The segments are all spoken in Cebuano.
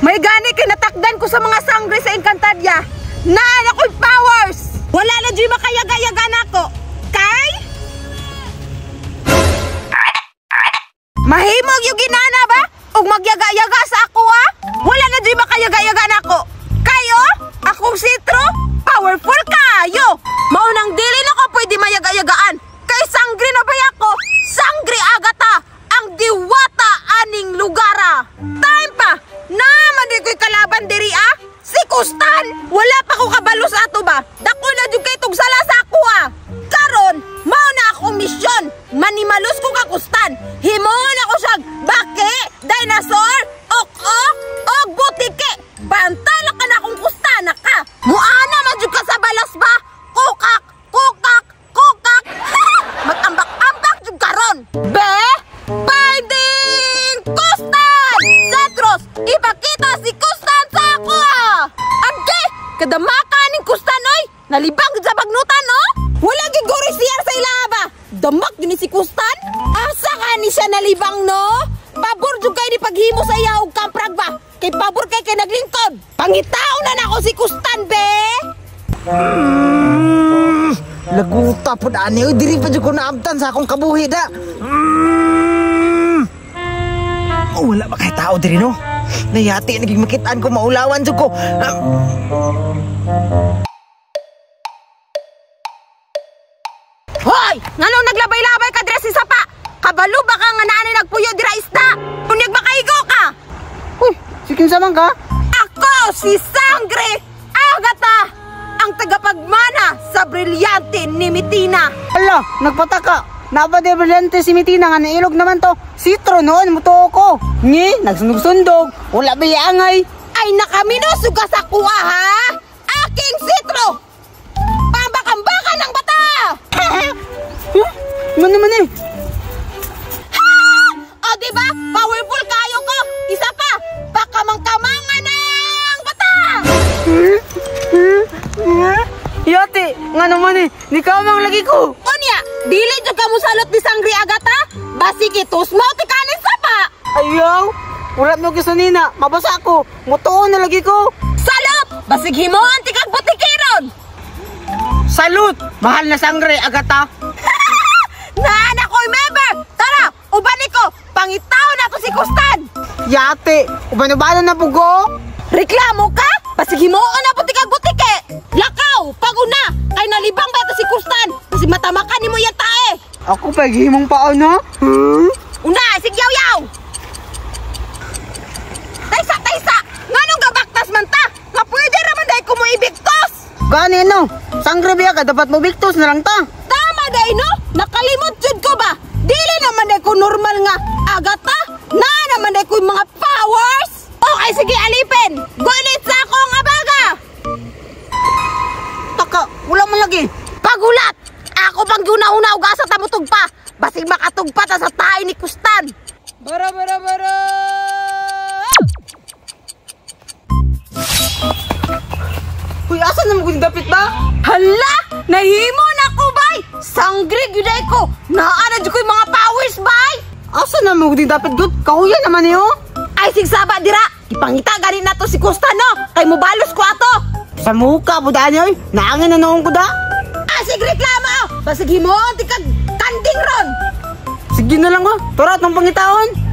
May gani kay natakdan ko sa mga sangre sa Encantadia. Naan ako'y powers! Wala na dyan makayaga-yaga nako. Kay? Mahimog yung ginana ba? Ug magyaga-yaga sa ako ah? Wala na dyan makayaga-yaga nako. Kayo? Akong sitro? Powerful kayo! Maunang dili na ko pwede mayaga-yagaan. Kay sangre na ba ako? Sangre agata! Ang diwata aning lugara! Time pa! Naman di ko'y kalaban diri ah! Si Kustan! Wala pa ko kabalo sa ato ba? Dako na jud kay tugsala sa ako ah! Karon, mao na akong misyon! Manimalos ko ka Kustan! Himuon ako siyang baki, dinosaur, ok-ok, og butike! Bantala ka na akong kustana ka! Muana man jud ka sa balas ba? Kukak! Kukak! Kukak! Mag-ambak-ambak jud karon! Be! Finding Kustan! Cetros! Ipakita si Kustan sa ako ah! Age! Kadamaka ning Kustan oy! Nalibang sa bagnutan no? Wala giguro siya sa ilaha ba? Damak yun ni si Kustan? Asa ka ni siya nalibang no? Pabor jud kay ni paghimo sa iya og kamprag ba? Kay pabor kay kay naglingkod! Pangitaon na nako si Kustan be! Laguta po ani oy, diri pa jud ko naabtan sa akong kabuhi da. Oh, wala ba kay tao diri no? Nayati naging makitaan ko maulawan jud ko. Hoy, nganong naglabay-labay ka diri sa sapa? Kabalo ba ka nga naani nagpuyo dira isda? Unyag makaigo ka. Uy, si kinsa man ka? Ako si Sangre Agata, ang tagapagmana sa brilyante ni Mitina. Ala, nagpataka. Napa de brilyante si Mitina nga nailog naman to. Sitro noon mutuo ko. Ngi, nagsunog-sundog. Wala ba iangay? Ay nakaminosog ka sa kuha ha? Aking sitro! Pambakambaka ng bata! Huh? Ano naman eh? Ha! O diba? Powerful kayo ko! Isa pa! Pakamangkamangan ng bata! Yate, nga naman eh! Ni kamang lagi ko! Unya, dili jud ka mosalot ni Sangre Agata? Basig itos mo tikanin sapa! Ayaw! Wala mo kisanina, mabasa ako! Mutuo na lagi ko! Salot! Basig himuan tikag butikiron! Salute! Mahal na Sangre Agata! Naan ako'y member! Tara! Uban ko! Pangitaw na to si Kustan! Yate! Uban-ubanan na pugo! Reklamo ka? Basig himuon na putikag butike! Lakaw! Paguna! Kay nalibang ba ito si Kustan? Kasi matamakan ni mo yan tae! Ako paghimong paano? Hmm? Una! Sigyaw-yaw! Taysa! Taysa! Nganong gabaktas man ta? Nga pwede raman dahil kumuibigtos! Gani no? Sangre biya ka dapat mo bigtos na lang ta! Tama dahil no? Nakalimot jud ko ba? Dili naman dahil ko normal nga agata! Na naman dahil ko yung mga powers! Okay, sige alipin! Gulit sa akong abaga! Taka, wala man lagi! Pagulat! Ako pang guna-una ugasa tamutog pa! Basig makatugpa ta sa tae ni Kustan! Bara, bara, bara! Uy, asa naman ko dapit ba? Hala! Nahimo na ko, bay! Sangre, gyud ko! Naa na jud ko'y mga powers, bay! Asa naman ko dapit, good? Kahuya naman niyo! Ay, sigsaba, dira! Ipangita gani na to si Kustan, no? Kay mubalos ko ato! Sa muka, budaan niyo, oy! Naangin na noon ko da! Ah, sige, reklamo! Basig himuon, tikag kanding ron! Sige na lang, oh! Tara, atong pangitaon!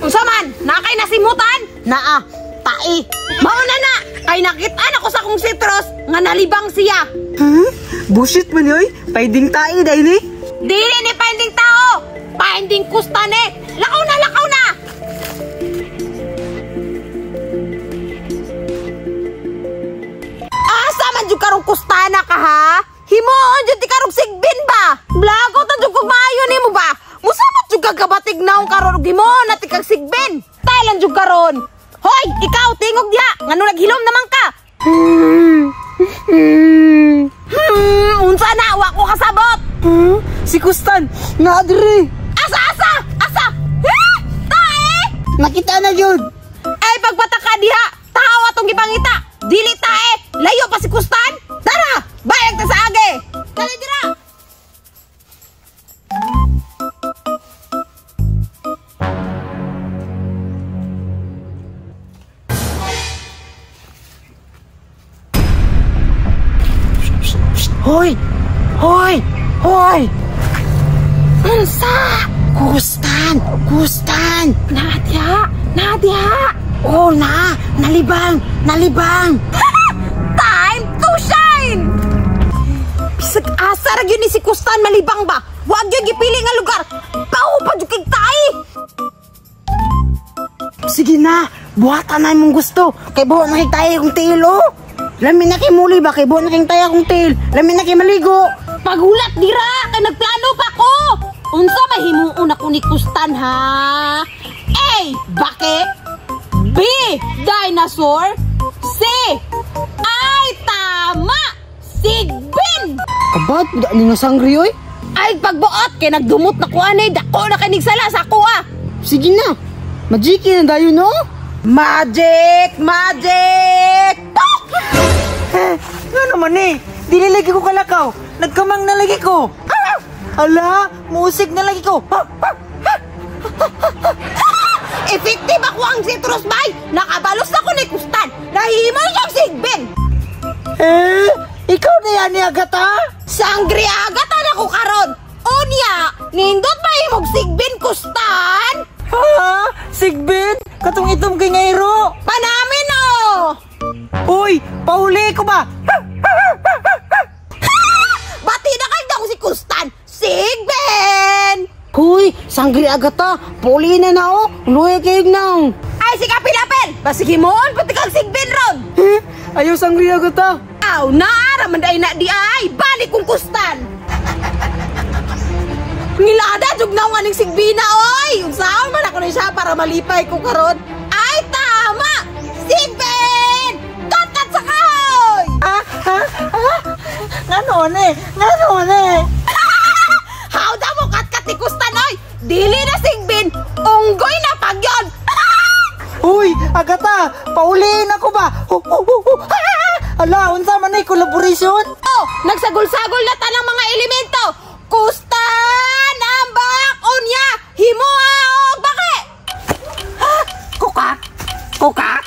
Unsa man? Nakay nasimutan? Naa, tae. Mauna na, kay nakit-an ako sa akong sitros nga nalibang siya. Huh? Bullshit man yoy, paiding tae dahil eh. Dili ni painding tao, painding kustan eh. Lakaw na, lakaw na. Asa man jud karong kustana ka ha? Himuon jud ti karong sigbin ba? Blago ta jud kog maayo nimo ba? Musabat jud kag kabatig naong karon og himuon na ti kag sigbin. Tailan jud karon. Hoy, ikaw tingog diha, ngano naghilom naman ka? Unsa na wa ko kasabot? Si Kustan, naa diri. Asa asa? Asa? Eh, tae! Nakita na jud. Ay pagpataka diha, tao atong gipangita. Dili tae, layo pa si Kustan. Tara, bayag ta sa age. Dali dira. Hoy! Hoy! Hoy! Unsa? Kustan! Kustan! Nadia! Nadia! Oh na! Nalibang! Nalibang! Time to shine! Bisag asa ra gyud ni si Kustan malibang ba? Wag gyud gipili nga lugar. Baho pa jud kay tay. Sige na! Buhatan na imong gusto. Kay buhat na kay tayo akong tiil, oh! Lami na kay muli ba? Kay buhat na kay tayo akong tiil. Lami na kay maligo. Paghulat dira kay nagplano pa ko. Unsa may himuon ako ni Kustan ha? A. Bake. B. Dinosaur. C. Ay tama! Sigbin! Kabat, ni nga sangri, oy. Ay pagbuot kay nagdumot na ko ani dako na kay nigsala sa ako ah. Sige na. Majiki na dayon, no? Magic! Magic! Nga naman eh, dili lagi ko kalakaw. Nagkamang na lagi ko. Ala, musik na lagi ko. Effective ako ang citrus bay! Nakabalos na ko ni Kustan! Nahimo siyang sigbin! Eh, ikaw na yan ni Agata? Sangre agata na ko karon! Unya, nindot pa imong sigbin, Kustan! Ha? Sigbin? Katong itom kay ngairo. Panamin oh! Uy, pauli ko ba? Bati na kay daw si Kustan! Sigbin! Hoy, sangri agata. Puli na na, oh. Luya kayo nang. Ay, si Kapilapel! Basig himuon pati kang sigbin ron! Eh, ayaw sangri agata. Aw, naara man day na di ay! Balik kong Kustan! Ngilada, jug na nga ning sigbina, oy! Unsaon man ako ni siya para malipay ko karon. Ay, tama! Sigbin! Katkat sa kahoy! Ah, ha? Ah? Nga noon eh, nga noon eh. How da mo katkat ni Kustan, oy! Dili na sigbin, unggoy na pagyon! Uy, Agata, pauliin ako ba? Hu, hu, hu, hu. Ah! Ala, unsa man eh, collaboration? Oh, nagsagol-sagol na tanang mga elemento. Kustan, ambak, unya, himua, og baki. Kukak! Kukak!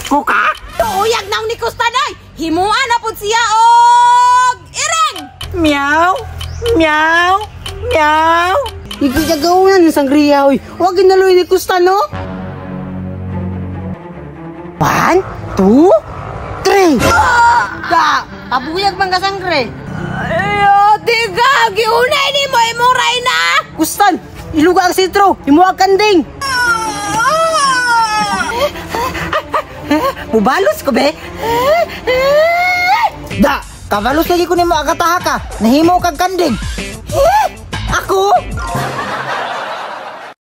Kukak! Tuuyag na ni Kustan oy. Himua na pud siya og ireng. Meow, meow, meow. Igagawin na ng sangria, oy. Huwag ginaloy ni Kustan, no? 1, 2, 3. Da! Pabuyag man ka sangre. Ayo, tiga, giunay ni mo imong rayna. Kustan, iluga ang sitro. Imuha kanding. Mubalos ko, be. Da, kabalos lagi ko nimo Agata ka. Nahimo kag kanding. Ako?